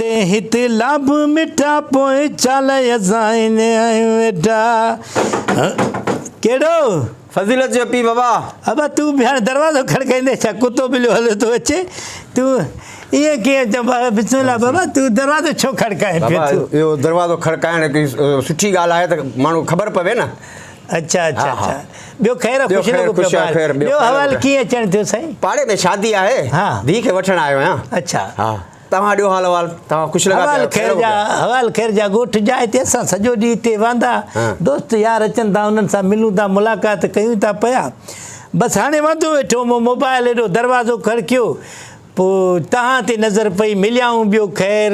هت لاڀ مٺا پوء ڇا لئه اسان هن آهيون ويٺا. ڪهڙو؟ فضيلت جو پيء بابا. ابا تون به هاڻي دروازو کڙڪائيندين ڇا ڪتو ٻليو هليو ٿو اچي تون ائين ڪيئن چئبو بسم الله بابا تون دروازو ڇو کڙڪائين پيو بابا ٿو. اهو دروازو کڙڪائڻ هڪ سٺي ڳالهه آهي ته ماڻهو کي خبر پوي نه. اڇا اڇا ها ها. اڇا ٻيو خير ٻيو خوش خير لڳو پيو خوش آهي ٻار خير ٻيو ٻيو خير حوال لڳو پيو. ڪيئن اچڻ ٿيو سائين. پاڙي ۾ شادي آهي ها. ڌيء کي وٺڻ آيو آهيان. اڇا. ها. توهان ڏيو حال احوال، توهان خوش لڳا پيا حوال آهيو، خير خير جا، لڳو پيا. حوال خير جا، ڳوٺ جا هتي اسان سڄو ڏينهن هتي واندا، دوست يار اچن ٿا انهن سان ملون ٿا ملاقات ڪيون ٿا پيا، بس هاڻي واندو ويٺو هوم موبائل ايڏو دروازو کڙڪيو پوء توهان تي نظر پئي مليائون ٻيو خير.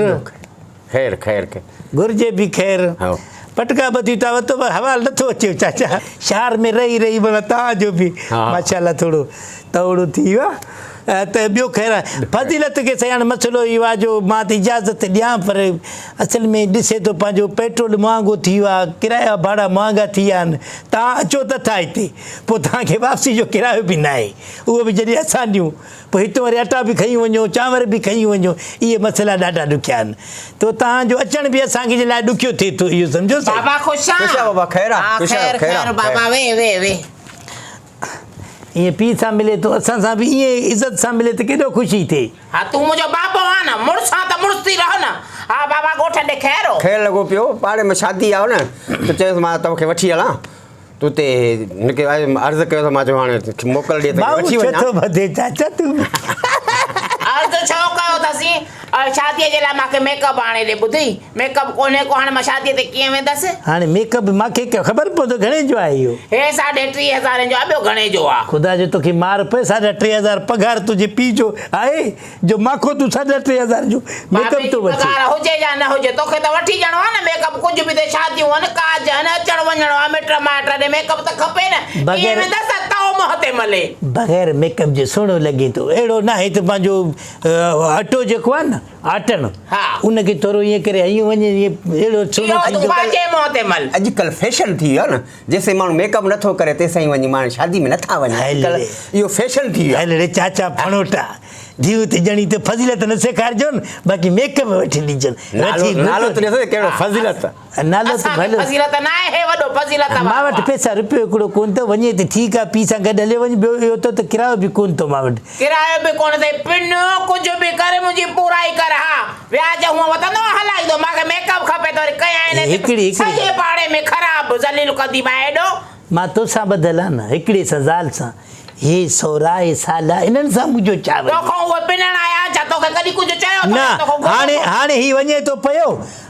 خير خير خير. گهرجي به خير. هائو. پٽڪا ٻڌي تان وتو پر حوال نٿو اچيو چاچا شهر ۾ رهي رهي معنيٰ توهان جو به ماشاءالله ٿورو تئوڙو ٿي ويو آهي ته ٻيو خير آهي فضيلت کي سائين هاڻي مسئلو اهو آهي جو مان ته اجازت ڏيان پر اصل ۾ ڏسي ٿو پنهنجو پيٽرول مهانگو ٿي ويو آهي ڪرايا ڀاڙا مهانگا ٿي ويا آهن توهان اچو ته ٿا هتي پوء توهان کي واپسي جو ڪرايو به ناهي اهو به جڏهن اسان ڏيون پوء هتون وري اٽا به کڻي وڃو، چانور به کڻي وڃو، اهي مسئلا ڏاڍا ڏکيا آهن. تو توهان جو اچڻ به اسان جي لاء ڏکيو ٿئي ٿو، اهو سمجهو سائين. بابا خوش آن؟ خوش آن بابا، خير آ، ها خوش آهيو، خير خير آ، خير بابا خير. ويهه ويهه ويهه. ائين پيء سان ملي ٿو، اسان سان به ائين عزت سان ملي ته ڪيڏو خوشي ٿئي. ها تون منهنجو بابو آن نه، مڙس آن ته مڙس ٿي رهه نه. ها بابا ڳوٺ ڏي خير هو. خير لڳو پيو، پاڙي ۾ شادي آ نه، ته چيس مان توکي وٺي هلان. تو تي هن کي عرض ڪيو ته مان چيو هاڻي موڪل ڏي ته بابو وٺي ڇو وڃان. ٿو ٻڌي چاچا تون به. عرض ڇو ڪيو اٿسين؟ شاديء جي لاء مان کي ميڪ اپ آڻي ڏي ٻڌئي؟ ميڪ اپ ڪونهي ڪو هاڻي مان شاديء تي ڪيئن ويندس؟ هاڻي ميڪ اپ مان کي خبر پوندو گهڻي جو آهي اهو. هي ساڍي ٽيهه هزارين جو آهي ٻيو گهڻي جو آهي؟ خدا جو توکي مار پئي ساڍا 3000 پگهار تنهنجي پيء جو آهي جو ماکو تون ساڍا 3000 جو ميڪ بابي اپ جي ٿو وٺين. پگهار هجي يا نه هجي توکي ته وٺي ڏيڻو آهي نه ميڪ اپ ڪجهه به ٿئي شاديون آهن ڪاج آهن اچڻ وڃڻو آهي مٽ مائٽ ڏي ميڪ اپ ته کپي نه ائين بغير ويندس ته تئو منهن تي ملي. بغير ميڪ اپ جي سهڻو لڳين ٿو اهڙو ناهي ته پنهنجو اٽو جيڪو آهي نه آٽڻ ها. ان کي ٿورو ائين ڪري هنيو وڃي جيئن اهڙو سهڻو اهو تون ٿيندو. پنهنجي منهن تي مل. اڄڪلهه فيشن ٿي ويو آهي نه جيسين ماڻهو ميڪ اپ نٿو ڪري تيسين وڃي ماڻهو شادي ۾ نٿا وڃن اڄڪلهه اهو فيشن ٿي ويو آهي. هل ري چاچا ڦڻوٽا ڌيء ته ڄڻي ته فضيلت نه سيکارجون باقي ميڪ اپ وٺي ڏجون. نالو نالو ته ڏسو ڪهڙو فضيلت. نالو ته اسان کي ڀلو. فضيلت ناهي هي وڏو فضيلت مان وارو وٽ آ. پئسا رپيو هڪڙو ڪونه اٿو وڃي ته ٺيڪ آ پيء سان گڏ هليو وڃ ٻيو اهو اٿو ته ڪرايو به ڪونه اٿو مان وٽ. ڪرايو به ڪونه اٿئي پن ڪجهه به ڪر منهنجي پورائي ڪر ها وياج هونء وتندو آ هلائيندو مان کي ميڪ اپ کپي ته وري ڪيائين نه هڪڙي هڪڙي سڄي پاڙي ۾ خراب ذليل ڪندي مان ايڏو. مان توسان ٻڌل آ نه هڪڙي سان زال سان هي سورا هي سالا انهن سان منهنجو ڇا وڃي. توکان اهي پنڻ آيا ڇا توکي ڪڏهن ڪجهه چيو اٿم نه يا توکان گهريو هاڻي اٿم. هاڻي هي وڃي ٿو پيو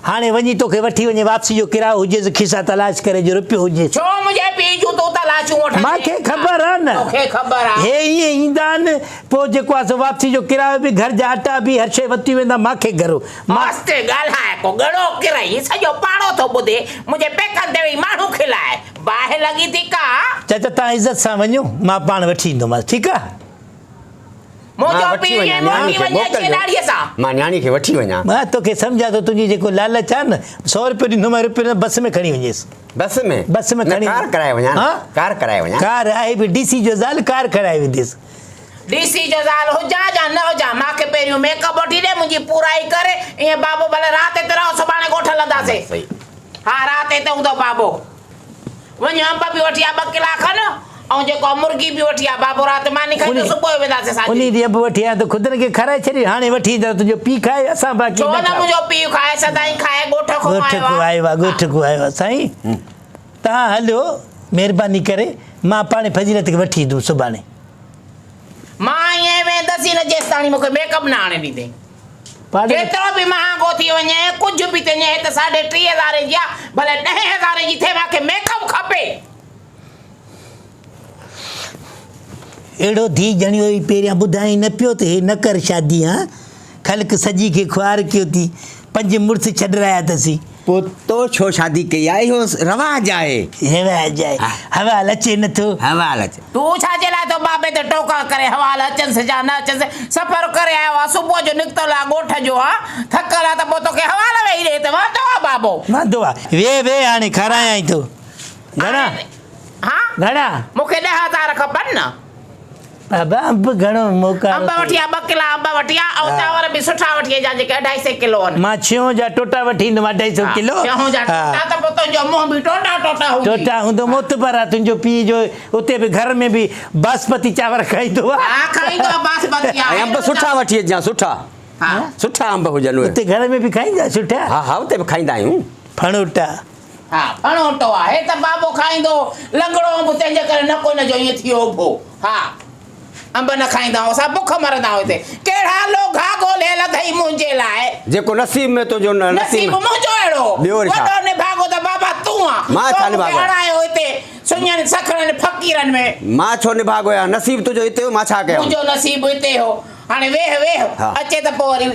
هاڻي وڃي توکي وٺي وڃي واپسي جو ڪرايو هجيس کيسا تلاش ڪري جو رپيو هجيس. ڇو منهنجي پيء جون تون تلاشون وٺندين. مان کي خبر آ نه. توکي خبر آ. هي ائين ايندا آهن پوء جيڪو آ سو واپسي جو ڪرايو به گهر جا اٽا به هر شيء وتي ويندا مان کي گهرو مان. آهستي ڳالهاء ڪو ڳڙو ڪرئي سڄو پاڙو ٿو ٻڌي منهنجي پيڪن تي ويهي ماڻهو کلائي. باهه لڳي ٿي ڪا. چاچا توهان عزت سان وڃو مان پاڻ وٺي ايندومانس ٺيڪ آ. منهنجو مان وٺي پيء وڃان ائين نياڻي موٽي کي وڃي موڪل اچي ڏيو ڏاڙهيء سان. مان نياڻي کي وٺي وڃان. مان توکي سمجهان ٿو تنهنجي جيڪو لالچ آ نه سو روپيو ڏيندومانء روپيو نه بس ۾ کڻي وڃيس. بس ۾؟ بس ۾ نه کڻي ڪار ڪرائي وڃان ها؟ ڪار ڪرائي وڃان. ڪار آهي به ڊي سي جو زال ڪار کڻائي وينديس. ڊي سي جو زال هجان يا نه هجان مان کي پهريون ميڪ اپ وٺي ڏي منهنجي پورائي ڪر ائين بابو ڀلي رات هتي رهو سڀاڻي ڳوٺ هلنداسين. صحيح. ها رات هتي هوندو بابو. وڃ انب به وٺي آ ٻه ڪلا کن ۽ جيڪو آ مرغي به وٺي آ بابو رات ماني کائيندو صبح جو وينداسين سانجهي. انهي ڏينهن انب وٺي آيا ته خودن کي کارائي ڇڏي هاڻي وٺي ايندا ته تنهنجو پيء کائي اسان باقي ڇو نه نه کائون. منهنجو پيء کائي سدائين کائي ڳوٺ کان ڳوٺ آيو کان آ. آيو آ ڳوٺ کان آيو آ سائين توهان هليو مهرباني ڪري مان پاڻهي فضيلت کي وٺي ايندم سڀاڻي. مان ائين ويندس ئي نه جيستاڻي مون کي ميڪ اپ نه آڻي ڏيندين. جيترو به مهانگو ٿي وڃي، ڪجهه به ٿي وڃي، هت ساڍي ٽيهه هزارين جي آ، ڀلي ڏهين هزارين جي ٿئي، مان کي ميڪ اپ کپي. اهڙو ڌيء ڄڻيو ئي پهريان ٻڌائين نه پيو ته هي نه ڪر شادي هان، خلق سڄي کي خوار ڪيو ٿي، پنج مڙس ڇڏرايا اٿسين. پوء تو ڇو شادي ڪئي آهي؟ اهو رواج آهي. رواج آهي. حوال اچي نه ٿو. حوال اچي. تون ڇا جي لاء ٿو بابي تي ٽوڪا ڪرين؟ حوال اچنس يا نه اچنس، سفر ڪري آيو آ، صبح جو نڪتل آ، ڳوٺ جو آ، ٿڪل آ ته پوء توکي حوال ويهي ڏئي ته واندو آ بابو. واندو آ. ويهه ويهه هاڻي کارايائين ٿو. گهڻا؟ ها؟ گهڻا؟ مون کي 10,000 کپن نه. بابا انب گهڻو موڪارو انب وٺي آ 2 ڪلا انب وٺي آ ۽ چانور به سٺا وٺي اچجان جيڪي اڍائي سئي ڪلو آهن. مان ڇيهون جا ٽوٽا وٺي ايندم اڍائي سئو ڪلو. ڇيهون جا ٽوٽا ته پوء تنهنجو منهن به ٽوٽا ٽوٽا هوندي. ٽوٽا هوندو معتبر آ تنهنجو پيء جو اتي به گهر ۾ به باسمتي چانور کائيندو آ. ها کائيندو آ باسمتي آ. ۽ انب سٺا وٺي اچجان سٺا. ها. سٺا انب هجن اهي. اتي گهر ۾ به کائيندا سٺا. ها ها اتي به کائيندا آهيون. ڦڻوٽا. ها ڦڻوٽو آ. هي ته بابو کائيندو هو لنگڙو انب تنهن جي ڪري نڪ هن جو ائين ٿي ويو اڀو. ها انب نه کائيندا آهيون اسان بک مرندا آهيون هتي. ڪهڙا لوگها ڳولهي لڌئي منهنجي لاء. جيڪو نصيب ۾ تنهنجو نصيب منهنجو اهڙو ٻيو وري ڇا؟ وڏو نڀاڳو ته بابا تون آن. مان ڇا تو مون کي نڀاڳو آهيان؟ اڙايو هتي سڃن سکڻن فقيرن ۾. مان ڇو نڀاڳو آهيان؟ نصيب تنهنجو هتي هو مان ڇا ڪيان؟ منهنجو نصيب هتي هو. هاڻي ويهه ويهه ها. اچي ته پوء وري.